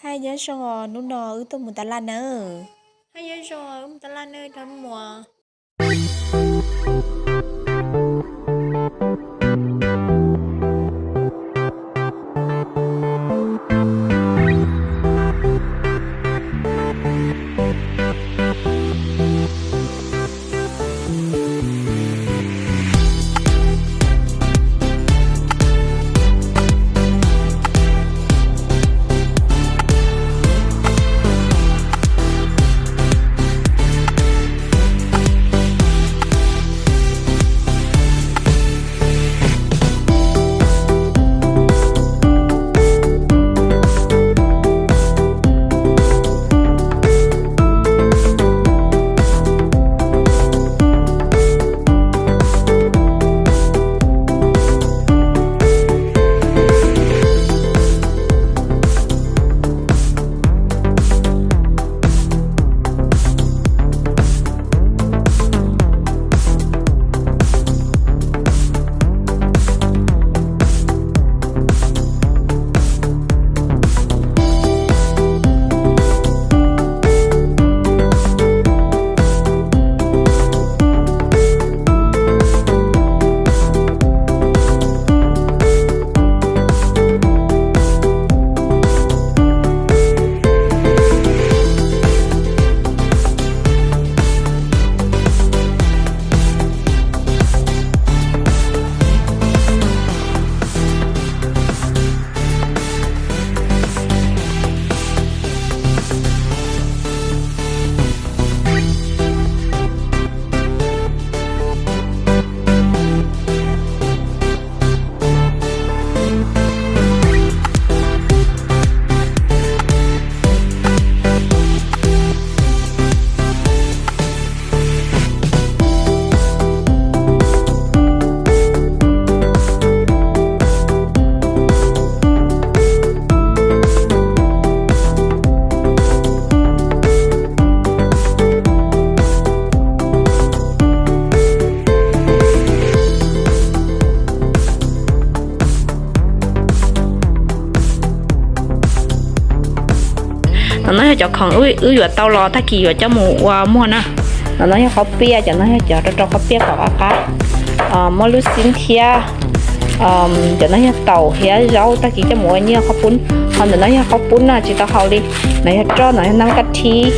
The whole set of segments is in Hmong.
Hais nyob zoo os, hnub no wb tuaj mus taj laj nawb. Hais nyob zoo os, wb mus taj laj nawb, rov mus. Ntawm no yog cov khoom wb yuav tau los tag kis yuav coj mus ua muag na. Ntawm no yog qhob piaj, cov no yog cov rau rau qhob piaj kom qab qab, muaj lub xib thiab. Cov no yog taum thiab zaub tag kis coj mus ua nyiaj qhob pub. Ho ntawm no yog qhob pub no tsis tau haus li. No yog roj, no yog nab kaj thib,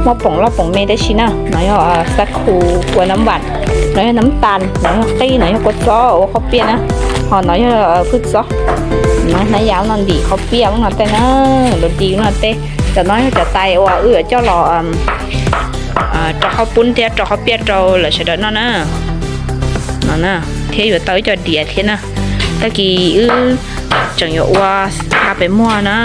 muaj poom loj poom me tib si na. No yog xa khu ua nab npam, no yog nab tas, no yog qij, no yog kua txob ua qhob piaj na. Ho no yog hwj txob, no hnab yaj no ntim qhob piaj no tej na, los di no tej. Cov no yog cov tais uas wb yuav coj los rau qhob pub thiab rau qhob piaj rau lawv sawv daws noj na. No thiab yuav tau ib co diav thiab na. Tag kis wb tseem yuav ua nqa pem muag na.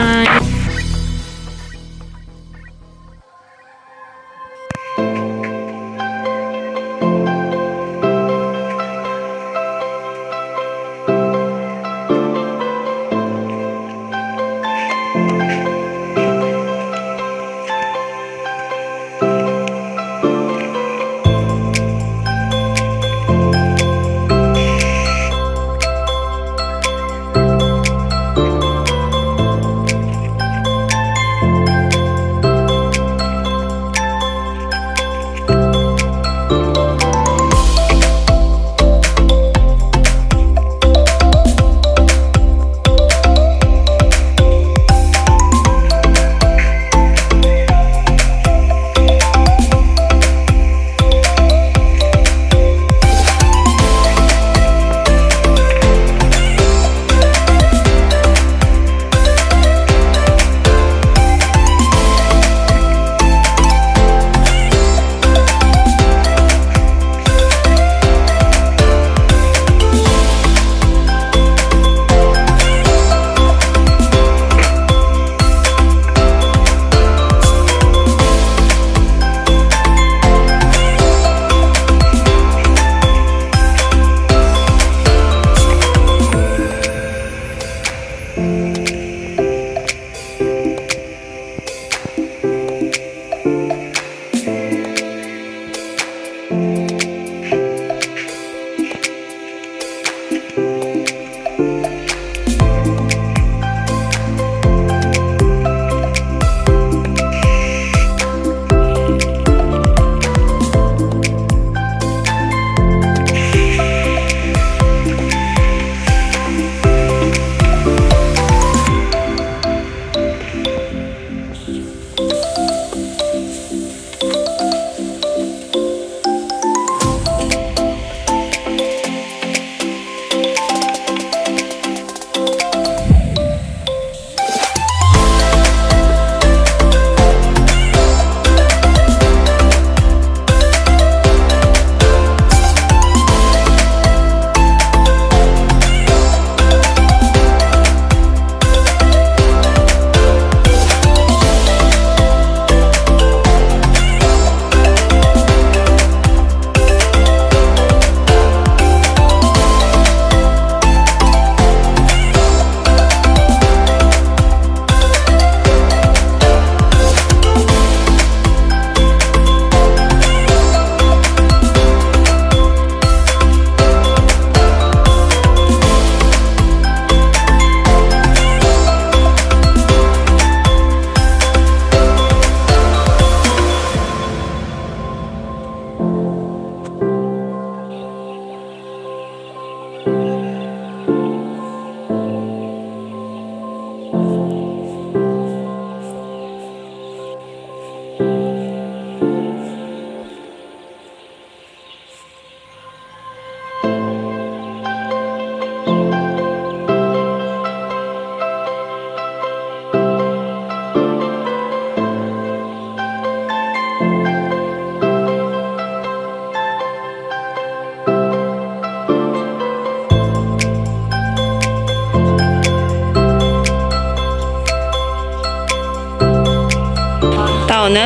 Na,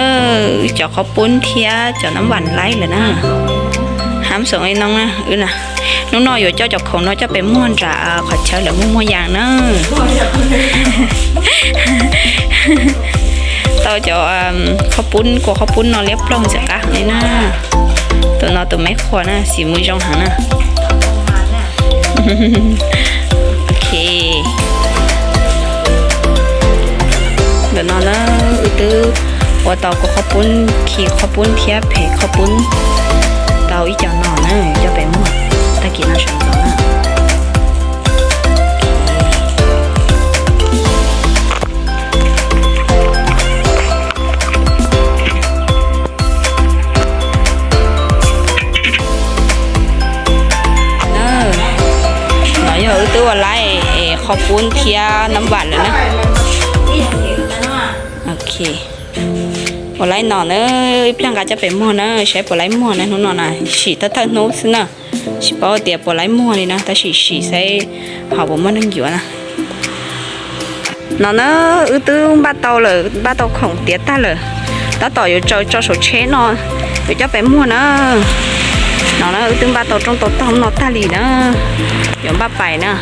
wb cov qhaub poob thiab cov nab vam laib lawm na. Hab xoom li no na, wb na, hnub no yuav coj cov khoom no coj pem muag nram qhov chaw lawv muag muag yas na. Tau cov qhaub poob, kua qhaub poob no liab ploog ntxim qab heev li na. Tus no tus me qhua na, xim mus zoo heev na. Ok. Ntawm no na, wb twb ua tau kua qhaub poob, khi qhaub poob thiab phem qhaub poob tau ib co no na, coj pem muag tag kis no sawv ntxov na. No yog wb twb ua laib qhaub poob thiab nab vam lawm na. Ok, ua laib no na, ib pliag nqa coj pem muag na, saib puas laib muag na. Hnub no na, sim thawj thawj hnub xwb na, tsis paub tias puas laib muag li na, tab sis sim saib ho puas muaj neeg yuav na. No na, wb twb npaj tau lawm, npaj tau khoom tiav tag lawm, tab tom yuav tsaws tso saum tsheb no, yuav coj pem muag na. No na, wb twb npaj tau rooj tau tog no tag li na, yuav npaj pais na.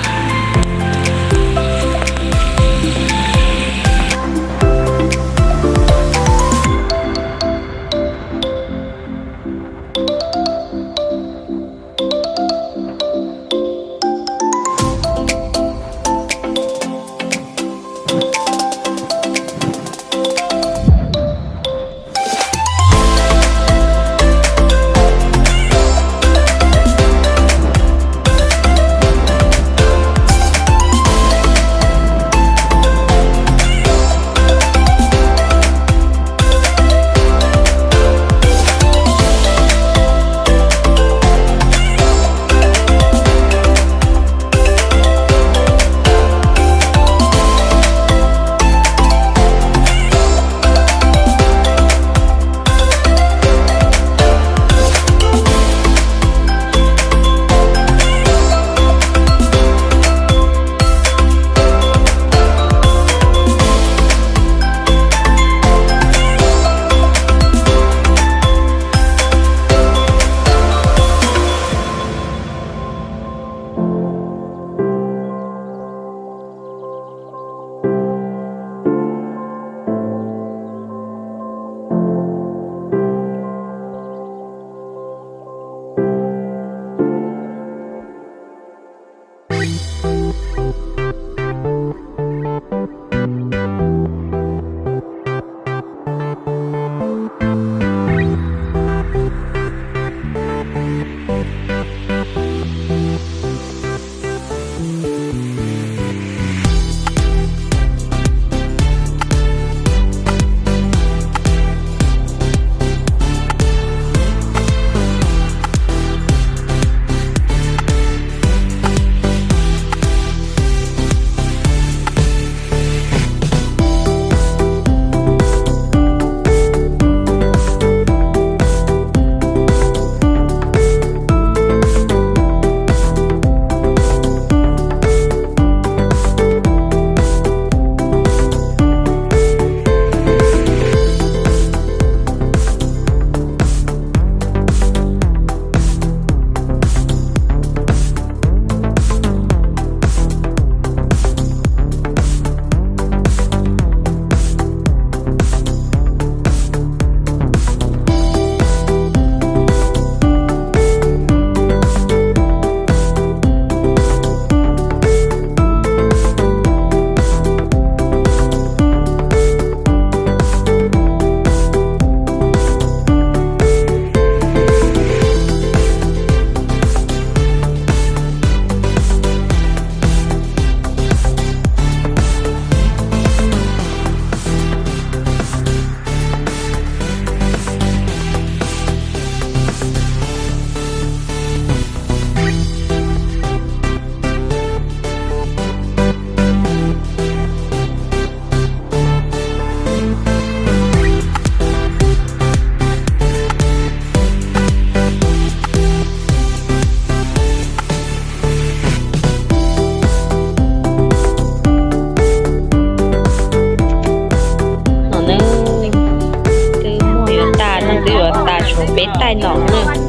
peb taij no na.